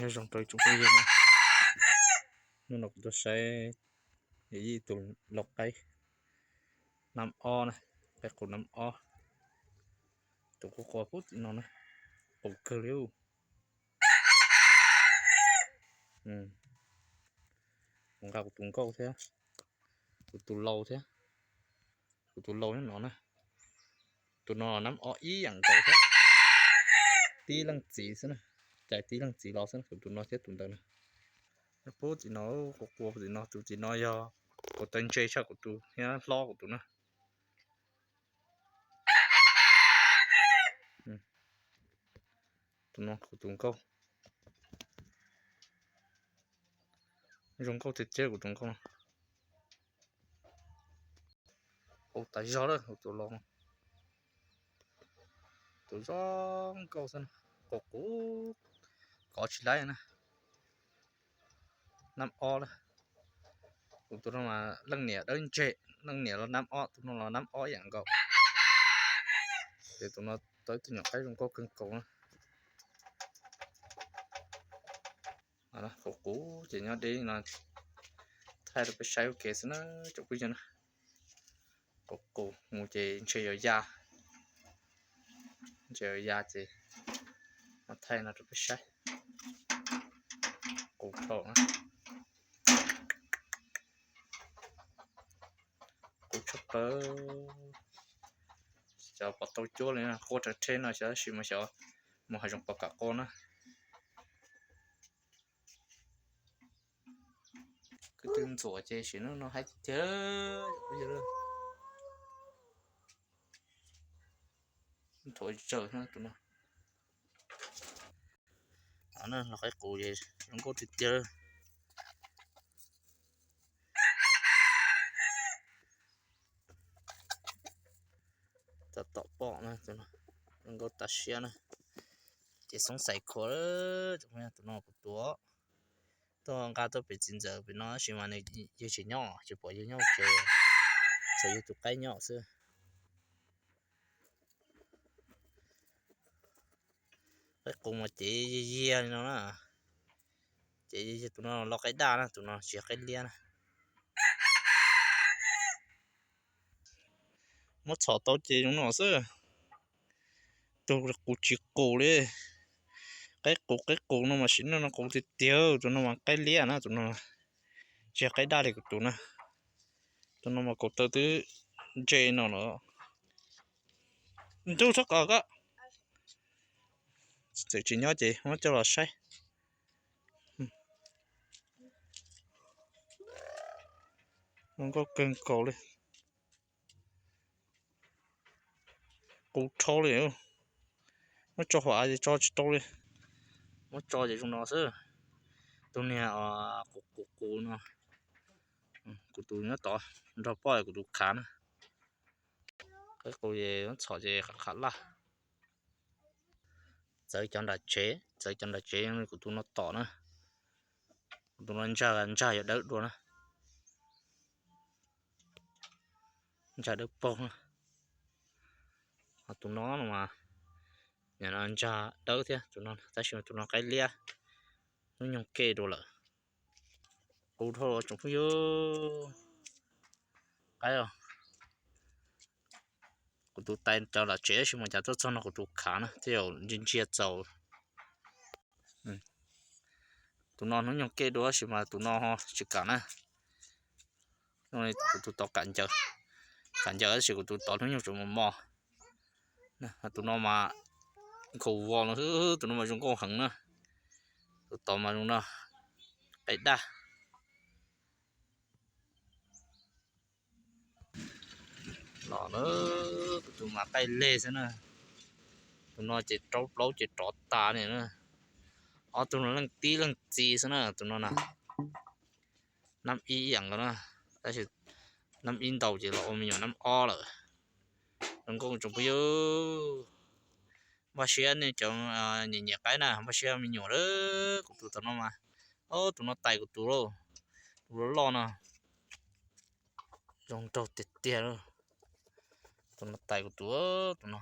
Nyob zoo rau tsoom phooj ywg na, hnub no kuv tuaj saib ib tug lau qaib nab ob na, qaib qus nab ob, tus quaj quaj pub tim no na, qus kawg li. Kuv nqa kuv tus nkauj thiab, kuv tus lau thiab, kuv tus lau nyob no na. Tus no los nab ob ib yam nkaus thiab, tib leej txiv xwb na, cais tib leej txiv los xwb na, kuv tus no thiab tus ntawd na. Nyob pub tim no, quaj quaj tim no, tus tim no yog kuv taw ntse tshaj kuv tus thiab hlob kuv tus na. Tus no kuv tus nkauj, zoo nkauj tiag tiag kuv tus nkauj no. Qus tas zog lawm, tus los, tus zoo nkauj xwb, qus qus kov tsis laib na. Nab ob lawm, kuv tus no mas leej niam dawb ntse, leej niam los nab ob, tus no los nab ob yam nkaus. Ces tus no tau ib tug nyuam qaib zoo nkauj kawg nkaus na. Qus qus ces nyob deb no, thaij rau peb saib ua ke xwb na tsoom phooj ywg na. Qus qus mus ces ntshe yuav ya, ntshe yuav ya ces mam thaij no rau peb saib. Qus dhau na, qus tshaj plaws. Xyov pom tau cuab li na, quaj rhawv rhe no xyov, tab sis mas xyov mus hav zoov pom kam quaj na. Kwv tij ntxuam ces sim no no haib tiag tiag. Nthuav zaws tus no. Los qaib qus zoo nkauj tiag tiag. Tab tom pom na, zoo nkauj tas siab na. Ces xoob xais khuav, tus no kuv tus, tuaj nqa tuaj pem txiv ntxawm pem no tab sis mas nws yawg tsis nyob, tsis pom yawg nyob tsev, tsuas yog tus qaib nyob xwb. Qaib qus mas cev yiag yiag li no na, cev yiag yiag. Tus no los qaib daj na, tus no tsis yog qaib liab na. Muab txhom tau ces zoo no xwb. Tus qus tsis qus li, qaib qus qaib qus no mas sim neej no qus tiag tiag, tus no mas qaib liab na, tus no tsis yog qaib daj li kuv tus na. Tus no mas kaum taw twb ntse no lawm. Ntuj, txhob kom ko, txawm tsis nyob ces muab coj los saib. Zoo nkauj kawg nkaus li. Qus dhau li, muab tso hauv av ces tso tsis tau li. Muab tso ces zoo no xwb. Tus niag qus qus qus no, kuv tus nyob tod nrog poj kuv tus khav na. Qaib qus es muab txhom ces qab qab laj. Txawv cov nram tsev, txawv cov nram tsev, kuv tus no tom na. Kuv tus no ntsag, ntsag yuav dawb dua na. Ntsag dawb paug na. Ho tus no no mas, nim no ntsag dawb thiab tus no, tab sis tus no qaib liab, hnub nyoog kej dua lawm. Qus dhau tsoom phooj ywg, qaib os. Kuv tus tais cov nram tsev tab sis mas cas tuaj txog no kuv tus khav na, tej zaum ntsia ntsia txaus. Tus no hnub nyoog kej dua tab sis mas tus no ho tsis kam na. Kuv tus tod kam ncaws, kam ncaws tab sis kuv tus tod hnub nyoog tsuas mos mos. Tus no mas nkhaus vos los xwb, tus no mas zoo nkauj heev na. Tus tod mas zoo no, qaib daj. Los na, kuv tus mas qaij leg xwb na. Tus no ces rau plaub ces rov tas li na. Ob tug no leej tib leej txiv xwb na, tus no na. Nab ib ib yam nkaus na, tab sis nab ib ntaus ces los ua me nyuam nab ob lawm. Zoo nkauj tsoom phooj ywg, npaj siab nej cov nyiam nyiam qaib na, npaj siab me nyuam lawm. Kuv tus tom no mas, tus no tais kuv tus lauj, tus loj loj no. Zoo nraug tiag tiag lauj. Tus no tais kuv tus, tus no